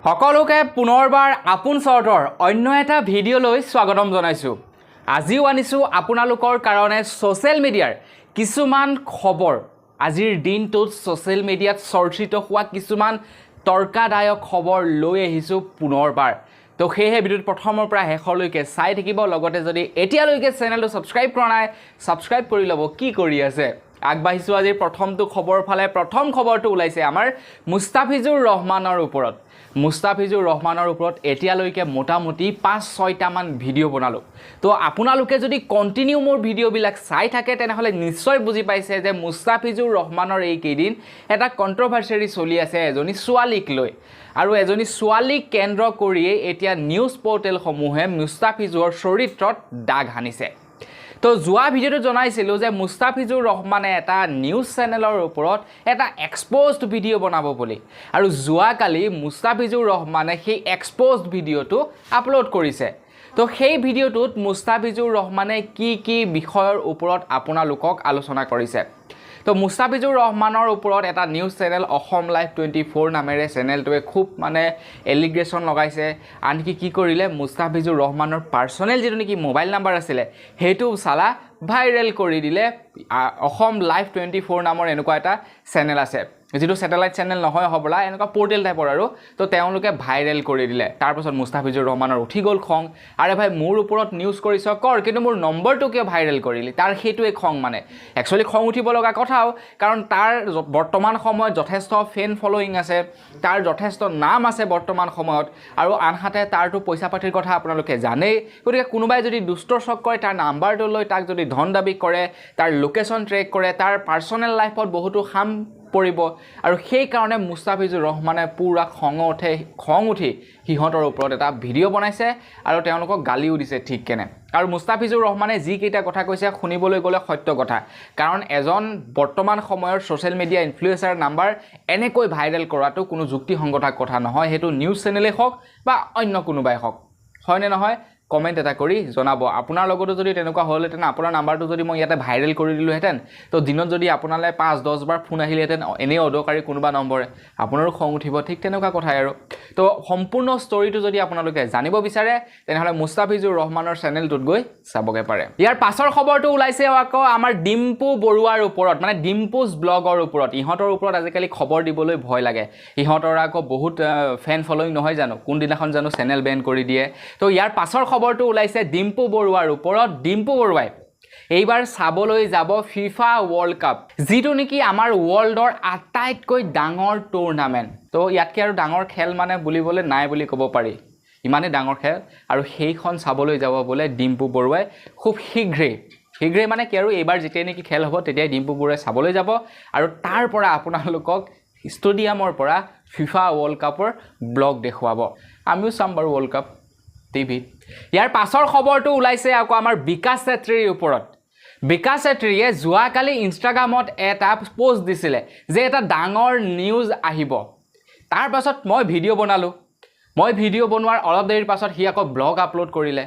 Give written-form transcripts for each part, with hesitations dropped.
সকলোকে পুনৰবাৰ আপোন চৰ্টৰ অন্য এটা ভিডিঅ'লৈ স্বাগতম জনাইছোঁ। আজিও আনিছোঁ আপোনালোকৰ কাৰণে ছ'চিয়েল মিডিয়াৰ কিছুমান খবৰ। আজিৰ দিনটোত ছ'চিয়েল মিডিয়াত চৰ্চিত হোৱা কিছুমান তৰ্কাদায়ক খবৰ লৈ আহিছোঁ পুনৰবাৰ। তো সেয়েহে ভিডিঅ'টো প্ৰথমৰ পৰা শেষলৈকে চাই থাকিব। লগতে যদি এতিয়ালৈকে চেনেলটো ছাবস্ক্ৰাইব কৰা নাই, ছাবস্ক্ৰাইব কৰি ল'ব। কি কৰি আছে? আগবাঢ়িছোঁ আজিৰ প্ৰথমটো খবৰ ফালে। প্ৰথম খবৰটো ওলাইছে আমাৰ মুস্তাফিজুৰ ৰহমানৰ ওপৰত। মুস্তাফিজুৰ ৰহমানৰ ওপৰত এতিয়ালৈকে মোটামুটি 5-6টামান ভিডিঅ' বনালোঁ। তো আপোনালোকে যদি কণ্টিনিউ মোৰ ভিডিঅ'বিলাক চাই থাকে, তেনেহ'লে নিশ্চয় বুজি পাইছে যে মুস্তাফিজুৰ ৰহমানৰ এইকেইদিন এটা কণ্ট্ৰভাৰ্চি চলি আছে এজনী ছোৱালীক লৈ। আৰু এজনী ছোৱালীক কেন্দ্ৰ কৰিয়েই এতিয়া নিউজ পৰ্টেলসমূহে মুস্তাফিজুৰৰ চৰিত্ৰত দাগ সানিছে। তো যোৱা ভিডিঅ'টোত জনাইছিলোঁ যে মুস্তাফিজুৰ ৰহমানে এটা নিউজ চেনেলৰ ওপৰত এটা এক্সপ'জড ভিডিঅ' বনাব বুলি। আৰু যোৱাকালি মুস্তাফিজুৰ ৰহমানে সেই এক্সপ'জড ভিডিঅ'টো আপলোড কৰিছে। তো সেই ভিডিঅ'টোত মুস্তাফিজুৰ ৰহমানে কি কি বিষয়ৰ ওপৰত আপোনালোকক আলোচনা কৰিছে? তো মুস্তাফিজুৰ ৰহমানৰ ওপৰত এটা নিউজ চেনেল অসম লাইভ 24 নামেৰে চেনেলটোৱে খুব মানে এলিগেশ্যন লগাইছে। আনকি কি কৰিলে, মুস্তাফিজুৰ ৰহমানৰ পাৰ্চনেল যিটো নেকি মোবাইল নাম্বাৰ আছিলে, সেইটো চালা ভাইৰেল কৰি দিলে। অসম লাইভ 24 নামৰ এনেকুৱা এটা চেনেল আছে, যিটো ছেটেলাইট চেনেল নহয় হ'বলা, এনেকুৱা পৰ্টেল টাইপৰ আৰু। তো তেওঁলোকে ভাইৰেল কৰি দিলে। তাৰপাছত মুস্তাফিজুৰ ৰহমানৰ উঠি গ'ল খং। আৰে ভাই, মোৰ ওপৰত নিউজ কৰিছ কৰ, কিন্তু মোৰ নম্বৰটো কিয় ভাইৰেল কৰিলি? তাৰ সেইটোৱে খং। মানে একচুৱেলি খং উঠিব লগা কথাও, কাৰণ তাৰ বৰ্তমান সময়ত যথেষ্ট ফেন ফল'য়িং আছে, তাৰ যথেষ্ট নাম আছে বৰ্তমান সময়ত। আৰু আনহাতে তাৰতো পইচা পাতিৰ কথা আপোনালোকে জানেই। গতিকে কোনোবাই যদি দুষ্ট চক্ৰই তাৰ নাম্বাৰটো লৈ তাক যদি ধন দাবী কৰে, তাৰ লোকেশ্যন ট্ৰেক কৰে, তাৰ পাৰ্চনেল লাইফত বহুতো হাৰ্ম পৰিব। আৰু সেইকাৰণে মুস্তাফিজুৰ ৰহমানে পূৰা খং উঠি সিহঁতৰ ওপৰত এটা ভিডিঅ' বনাইছে আৰু তেওঁলোকক গালিও দিছে ঠিক কেনে। আৰু মুস্তাফিজুৰ ৰহমানে যিকেইটা কথা কৈছে, শুনিবলৈ গ'লে সত্য কথা। কাৰণ এজন বৰ্তমান সময়ৰ ছ'চিয়েল মিডিয়া ইনফ্লুৱেঞ্চাৰ নাম্বাৰ এনেকৈ ভাইৰেল কৰাটো কোনো যুক্তিসংগত কথা নহয়, সেইটো নিউজ চেনেলেই হওক বা অন্য কোনোবাই হওক। হয়নে নহয়, কমেণ্ট এটা কৰি জনাব। আপোনাৰ লগতো যদি তেনেকুৱা হ'লহেঁতেন, আপোনাৰ নাম্বাৰটো যদি মই ইয়াতে ভাইৰেল কৰি দিলোঁহেঁতেন, তো দিনত যদি আপোনালৈ 5-10বাৰ ফোন আহিলেহেঁতেন এনেই অদৰকাৰী কোনোবা নম্বৰে, আপোনাৰো খং উঠিব। ঠিক তেনেকুৱা কথাই আৰু। তো সম্পূৰ্ণ ষ্টৰিটো যদি আপোনালোকে জানিব বিচাৰে, তেনেহ'লে মুস্তাফিজুৰ ৰহমানৰ চেনেলটোত গৈ চাবগৈ পাৰে। ইয়াৰ পাছৰ খবৰটো ওলাইছে আকৌ আমাৰ ডিম্পু বৰুৱাৰ ওপৰত, মানে ডিম্পুজ ব্লগৰ ওপৰত। ইহঁতৰ ওপৰত আজিকালি খবৰ দিবলৈ ভয় লাগে। ইহঁতৰ আকৌ বহুত ফেন ফল'য়িং নহয় জানো? কোনদিনাখন জানো চেনেল বেন কৰি দিয়ে। তো ইয়াৰ পাছৰ খবৰটো ওলাইছে ডিম্পু বৰুৱাৰ ওপৰত। ডিম্পু বৰুৱাই এইবাৰ চাবলৈ যাব ফিফা ৱৰ্ল্ড কাপ, যিটো নেকি আমাৰ ৱৰ্ল্ডৰ আটাইতকৈ ডাঙৰ টুৰ্ণামেণ্ট। তো ইয়াতকৈ আৰু ডাঙৰ খেল মানে বুলিবলৈ নাই বুলি ক'ব পাৰি, ইমানেই ডাঙৰ খেল। আৰু সেইখন চাবলৈ যাব বোলে ডিম্পু বৰুৱাই খুব শীঘ্ৰেই। শীঘ্ৰেই মানে কি আৰু, এইবাৰ যেতিয়াই নেকি খেল হ'ব, তেতিয়াই ডিম্পু বৰুৱাই চাবলৈ যাব আৰু তাৰ পৰা আপোনালোকক ষ্টেডিয়ামৰ পৰা ফিফা ৱৰ্ল্ড কাপৰ ব্লগ দেখুৱাব। আমিও চাম বাৰু ৱৰ্ল্ড কাপ টিভিত। ইয়াৰ পাছৰ খবৰটো ওলাইছে আকৌ আমাৰ বিকাশ চেত্ৰীৰ ওপৰত। বিকাশ চেত্ৰীয়ে যোৱাকালি ইনষ্টাগ্ৰামত এটা প'ষ্ট দিছিলে যে এটা ডাঙৰ নিউজ আহিব। তাৰ পাছত মই ভিডিঅ' বনালোঁ। মই ভিডিঅ' বনোৱাৰ অলপ দেৰিৰ পাছত সি আকৌ ব্লগ আপলোড কৰিলে।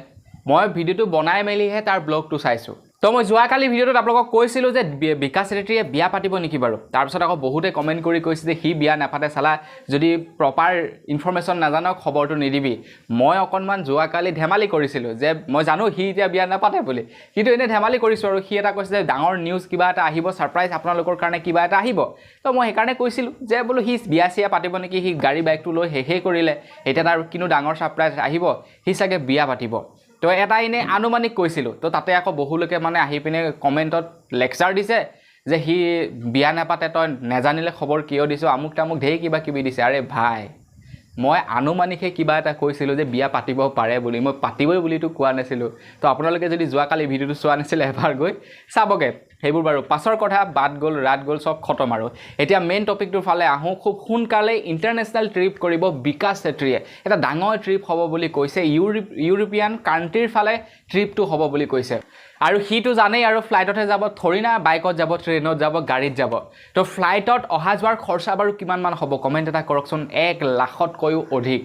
মই ভিডিঅ'টো বনাই মেলিহে তাৰ ব্লগটো চাইছোঁ। তো মই যোৱাকালি ভিডিঅ'টোত আপোনালোকক কৈছিলোঁ যে বিকাশ চেত্ৰীয়ে বিয়া পাতিব নেকি বাৰু। তাৰপিছত আকৌ বহুতে কমেণ্ট কৰি কৈছে যে সি বিয়া নাপাতে চালা, যদি প্ৰপাৰ ইনফৰ্মেশ্যন নাজান খবৰটো নিদিবি। মই অকণমান যোৱাকালি ধেমালি কৰিছিলোঁ যে মই জানো সি এতিয়া বিয়া নাপাতে বুলি, কিন্তু এনেই ধেমালি কৰিছোঁ। আৰু সি এটা কৈছে যে ডাঙৰ নিউজ কিবা এটা আহিব, ছাৰপ্ৰাইজ আপোনালোকৰ কাৰণে কিবা এটা আহিব। তো মই সেইকাৰণে কৈছিলোঁ যে বোলো সি বিয়া চিয়া পাতিব নেকি, সি গাড়ী বাইকটো লৈ শেষেই কৰিলে, এতিয়া তাৰ কিনো ডাঙৰ ছাৰপ্ৰাইজ আহিব, সি চাগে বিয়া পাতিব। তো এটা এনেই আনুমানিক কৈছিলোঁ। তো তাতে আকৌ বহুলোকে মানে আহি পিনে কমেণ্টত লেকচাৰ দিছে যে সি বিয়া নাপাতে, তই নেজানিলে খবৰ কিয় দিছ, আমুক তামুক ঢেৰ কিবা কিবি দিছে। আৰে ভাই, মই আনুমানিকহে কিবা এটা কৈছিলোঁ যে বিয়া পাতিব পাৰে বুলি, মই পাতিবই বুলিতো কোৱা নাছিলোঁ। তো আপোনালোকে যদি যোৱাকালি ভিডিঅ'টো চোৱা নাছিলে, এবাৰ গৈ চাবগৈ। সেইবোৰ বাৰু পাছৰ কথা, বাদ গ'ল, ৰাত গ'ল, চব খতম। আৰু এতিয়া মেইন টপিকটোৰ ফালে আহোঁ। খুব সোনকালে ইণ্টাৰনেশ্যনেল ট্ৰিপ কৰিব বিকাশ চেত্ৰীয়ে। এটা ডাঙৰ ট্ৰিপ হ'ব বুলি কৈছে, ইউৰোপীয়ান কাণ্ট্ৰিৰ ফালে ট্ৰিপটো হ'ব বুলি কৈছে। আৰু সিটো জানেই আৰু, ফ্লাইটতহে যাব, থৰি না বাইকত যাব, ট্ৰেইনত যাব, গাড়ীত যাব। তো ফ্লাইটত অহা যোৱাৰ খৰচা বাৰু কিমানমান হ'ব, কমেণ্ট এটা কৰকচোন। 1 লাখতকৈও অধিক,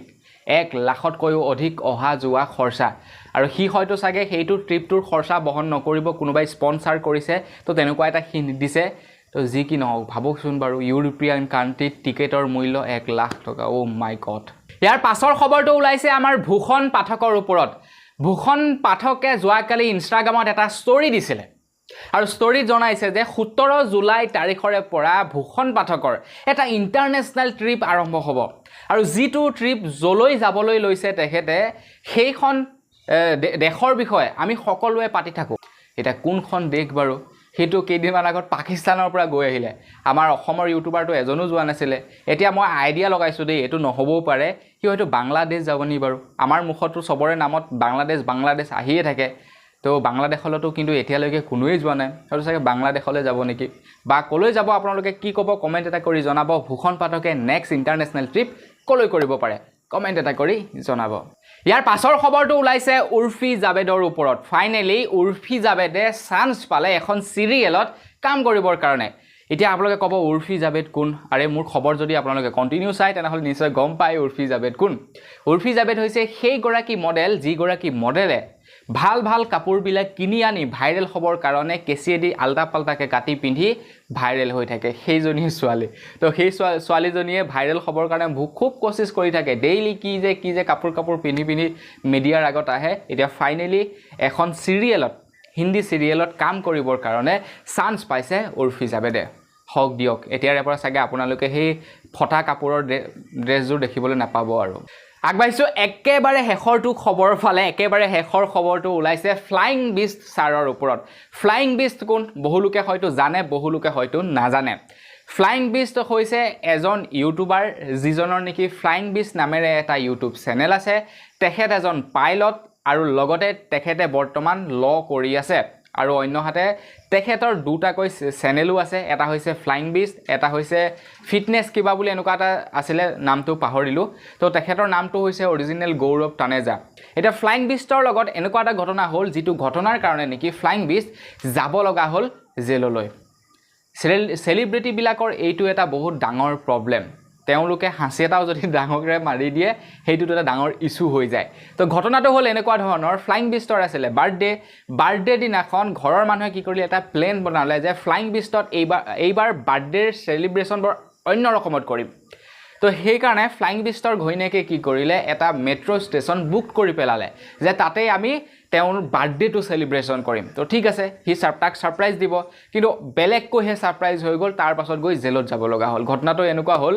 1 লাখতকৈও অধিক অহা যোৱা খৰচা। আৰু সি হয়তো চাগে সেইটো ট্ৰিপটোৰ খৰচা বহন নকৰিব, কোনোবাই স্পনচাৰ কৰিছে, তো তেনেকুৱা এটা সি দিছে। তো যি কি নহওক, ভাবকচোন বাৰু, ইউৰোপীয়ান কাণ্ট্ৰিত টিকেটৰ মূল্য 1 লাখ টকা। অ' মাই গড! ইয়াৰ পাছৰ খবৰটো ওলাইছে আমাৰ ভূষণ পাঠকৰ ওপৰত। ভূষণ পাঠকে যোৱাকালি ইনষ্টাগ্ৰামত এটা ষ্টৰি দিছিলে আৰু ষ্টৰিত জনাইছে যে 17 জুলাই তাৰিখৰে পৰা ভূষণ পাঠকৰ এটা ইণ্টাৰনেশ্যনেল ট্ৰিপ আৰম্ভ হ'ব আৰু যিটো ট্ৰিপ য'লৈ যাবলৈ লৈছে তেখেতে, সেইখন দেশৰ বিষয়ে আমি সকলোৱে পাতি থাকোঁ। এতিয়া কোনখন দেশ বাৰু? সেইটো কেইদিনমান আগত পাকিস্তানৰ পৰা গৈ আহিলে। আমাৰ অসমৰ ইউটিউবাৰটো এজনো যোৱা নাছিলে। এতিয়া মই আইডিয়া লগাইছোঁ দেই, এইটো নহ'বও পাৰে, সি হয়তো বাংলাদেশ যাব নি বাৰু? আমাৰ মুখতো চবৰে নামত বাংলাদেশ বাংলাদেশ আহিয়ে থাকে। তো বাংলাদেশলৈতো কিন্তু এতিয়ালৈকে কোনোৱেই যোৱা নাই। হয়তো চাগে বাংলাদেশলৈ যাব নেকি বা ক'লৈ যাব? আপোনালোকে কি ক'ব, কমেণ্ট এটা কৰি জনাব। ভূষণ পাঠকে নেক্সট ইণ্টাৰনেশ্যনেল ট্ৰিপ ক'লৈ কৰিব পাৰে, কমেণ্ট এটা কৰি জনাব। ইয়াৰ পাছৰ খবৰটো ওলাইছে উৰ্ফি জাবেদৰ ওপৰত। ফাইনেলি উৰ্ফি জাবেদে চান্স পালে এখন চিৰিয়েলত কাম কৰিবৰ কাৰণে। এতিয়া আপোনালোকে ক'ব, উৰ্ফি জাবেদ কোন? আৰে, মোৰ খবৰ যদি আপোনালোকে কণ্টিনিউ চায়, তেনেহ'লে নিশ্চয় গম পায় উৰ্ফি জাবেদ কোন। উৰ্ফি জাবেদ হৈছে সেইগৰাকী মডেল, যিগৰাকী মডেলে ভাল ভাল কাপোৰবিলাক কিনি আনি ভাইৰেল হ'বৰ কাৰণে কেঁচিয়েদি আল্টা পাল্টাকৈ কাটি পিন্ধি ভাইৰেল হৈ থাকে, সেইজনী ছোৱালী। তো সেই ছোৱালীজনীয়ে ভাইৰেল হ'বৰ কাৰণে খুব কচিছ কৰি থাকে। ডেইলি কি যে কাপোৰ কাপোৰ পিন্ধি পিন্ধি মিডিয়াৰ আগত আহে। এতিয়া ফাইনেলি এখন চিৰিয়েলত, হিন্দী চিৰিয়েলত কাম কৰিবৰ কাৰণে চান্স পাইছে উৰ্ফি জাবেদে। হওক দিয়ক, এতিয়াৰে পৰা চাগে আপোনালোকে সেই ফটা কাপোৰৰ ড্ৰেছযোৰ দেখিবলৈ নাপাব। আৰু আগবাঢ়িছোঁ একেবাৰে শেষৰটো খবৰৰ ফালে। একেবাৰে শেষৰ খবৰটো ওলাইছে ফ্লাইং বিষ্ট ছাৰৰ ওপৰত। ফ্লাইং বিষ্ট কোন? বহুলোকে হয়তো জানে, বহুলোকে হয়তো নাজানে। ফ্লাইং বিষ্ট হৈছে এজন ইউটিউবাৰ, যিজনৰ নেকি ফ্লাইং বিষ্ট নামেৰে এটা ইউটিউব চেনেল আছে। তেখেত এজন পাইলট আৰু লগতে তেখেতে বৰ্তমান ল' কৰি আছে। আৰু অন্যহাতে তেখেতৰ দুটাকৈ চেনেলো আছে। এটা হৈছে ফ্লাইং বিষ্ট, এটা হৈছে ফিটনেছ কিবা বুলি এনেকুৱা এটা আছিলে, নামটো পাহৰিলোঁ। তো তেখেতৰ নামটো হৈছে অৰিজিনেল গৌৰৱ তানেজা। এতিয়া ফ্লাইং বিষ্টৰ লগত এনেকুৱা এটা ঘটনা হ'ল, যিটো ঘটনাৰ কাৰণে নেকি ফ্লাইং বিষ্ট যাব লগা হ'ল জেললৈ। চেলিব্ৰিটিবিলাকৰ এইটো এটা বহুত ডাঙৰ প্ৰব্লেম। তেওঁলোকে হাঁচি এটাও যদি ডাঙৰকৈ মাৰি দিয়ে, সেইটোতো এটা ডাঙৰ ইছ্যু হৈ যায়। তো ঘটনাটো হ'ল এনেকুৱা ধৰণৰ। ফ্লাইং বিষ্টৰ আছিলে বাৰ্থডে। বাৰ্থডে দিনাখন ঘৰৰ মানুহে কি কৰিলে, এটা প্লেন বনালে যে ফ্লাইং বিষ্টত এইবাৰ বাৰ্থডেৰ চেলিব্ৰেশ্যন বৰ অন্য ৰকমত কৰিম। তো সেইকাৰণে ফ্লাইং বিষ্টৰ ঘৈণীয়েকে কি কৰিলে, এটা মেট্ৰ' ষ্টেচন বুক কৰি পেলালে যে তাতেই আমি তেওঁৰ বাৰ্থডেটো চেলিব্ৰেশ্যন কৰিম। তো ঠিক আছে, সি তাক ছাৰপ্ৰাইজ দিব। কিন্তু বেলেগকৈহে ছাৰপ্ৰাইজ হৈ গ'ল। তাৰ পাছত গৈ জেলত যাব লগা হ'ল। ঘটনাটো এনেকুৱা হ'ল,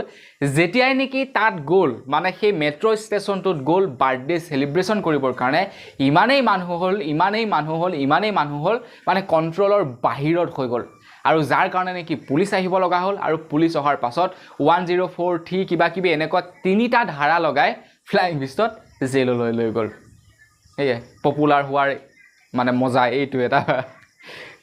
যেতিয়াই নেকি তাত গ'ল, মানে সেই মেট্ৰ' ষ্টেচনটোত গ'ল বাৰ্থডে চেলিব্ৰেশ্যন কৰিবৰ কাৰণে, ইমানেই মানুহ হ'ল, ইমানেই মানুহ হ'ল, ইমানেই মানুহ হ'ল, মানে কণ্ট্ৰলৰ বাহিৰত হৈ গ'ল। আৰু যাৰ কাৰণে নেকি পুলিচ আহিব লগা হ'ল। আৰু পুলিচ অহাৰ পাছত 1043 কিবা কিবি এনেকুৱা তিনিটা ধাৰা লগাই ফ্লাইং বিষ্টত জেললৈ লৈ গ'ল। সেয়াই পপুলাৰ হোৱাৰ মানে মজা এইটো এটা।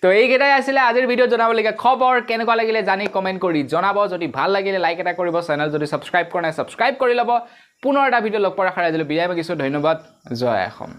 তো এইকেইটাই আছিলে আজিৰ ভিডিঅ'ত জনাবলগীয়া খবৰ। কেনেকুৱা লাগিলে জানি কমেণ্ট কৰি জনাব। যদি ভাল লাগিলে লাইক এটা কৰিব। চেনেল যদি ছাবস্ক্ৰাইব কৰা নাই, ছাবস্ক্ৰাইব কৰি ল'ব। পুনৰ এটা ভিডিঅ' লগ পোৱাৰ আশাৰে আজিলৈ বিদায় মাগিছোঁ। ধন্যবাদ। জয় অসম।